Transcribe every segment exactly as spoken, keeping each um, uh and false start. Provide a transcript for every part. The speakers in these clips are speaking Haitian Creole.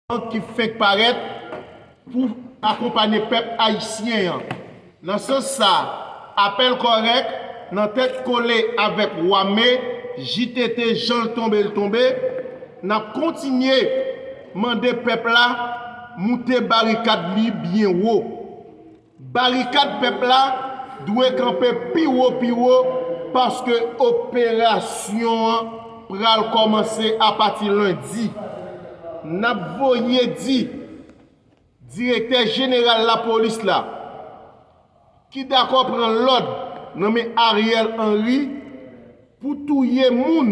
ki fenk parèt pou akonpanye pèp ayisyen an. Nan sans sa, Apèl Kòrèk, nan tèt kole avèk Wame, J T T jan l tonbe l tonbe, n ap kontinye mande pèp la moute barikad li byen wo. Barikad pèp la dwe kanpe pi wo pi wo paske operasyon an pral kòmanse apati lendi. N ap voye di direktè jeneral lapolis la ki dakò pran lòd nan men Ariel Henry pou touye moun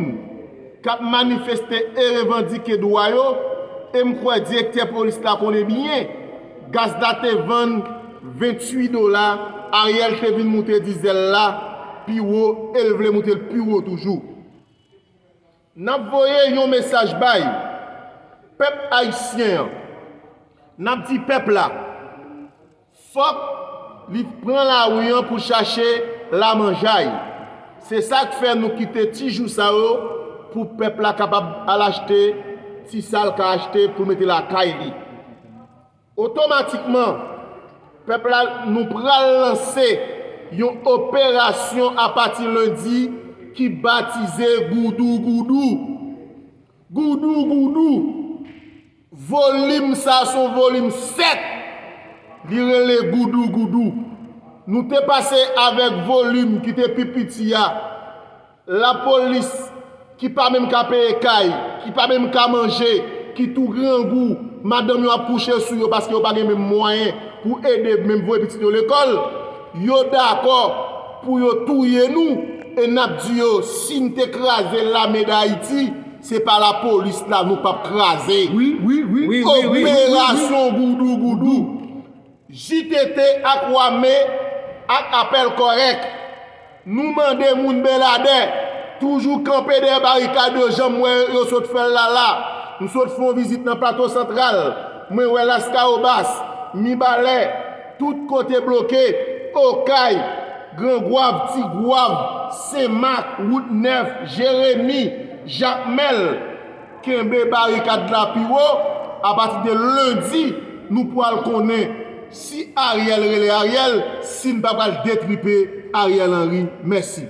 k ap manifeste e revandike dwa yo, e m kwè direktè polis la konnen byen, gaz la te vann venntuit dola, Ariel te vin moute dizèl la pi wo e l vle moute l pi wo toujou. N ap voye yon mesaj bay pèp ayisyen an. N ap di pèp la, fòk li pran lari an pou chache lamanjay. Se sa k fè nou kite ti jou sa yo pou pèp la kapab al achte ti sa l ka achte pou l mete lakay li. Otomatikman, pèp la, nou pral lanse yon operasyon apati lendi ki batize Goudou Goudou. Goudou Goudou. Volim sa se yon volim sèt. Li rele Goudou Goudou. Nou te pase avèk volim ki te pi piti a. Lapolis ki pa menm ka peye kay, ki pa menm ka manje, ki tou grangou, madanm yo ap kouche sou yo paske yo pa gen menm mwayen pou ede menm voye pitit yo lekòl, yo dakò pou yo touye nou, e n ap di yo, si n te kraze lame Dayiti, se pa lapolis la nou p ap kraze. Wi, wi, wi, wi, wi, wi, wi, wi. Operasyon Goudou Goudou. J T T ak Wame ak Apèl Kòrèk. Nou mande moun Beladè toujou kanpe dèyè barikad yo, jan m wè yo sot fè l la la. M sot fè yon vizit nan Plato Santral. Mwen wè Laskawobas, Mibalè, tout kote bloke, Okay, Gran Gwav, Ti Gwav, Senmak, Wout Nèf, Jeremi, Jakmèl. Kenbe barikad la pi wo. Apati de lendi, nou pral konnen si Ariel rele Ariel, si n pa pral detripe Ariel Henry. Mèsi.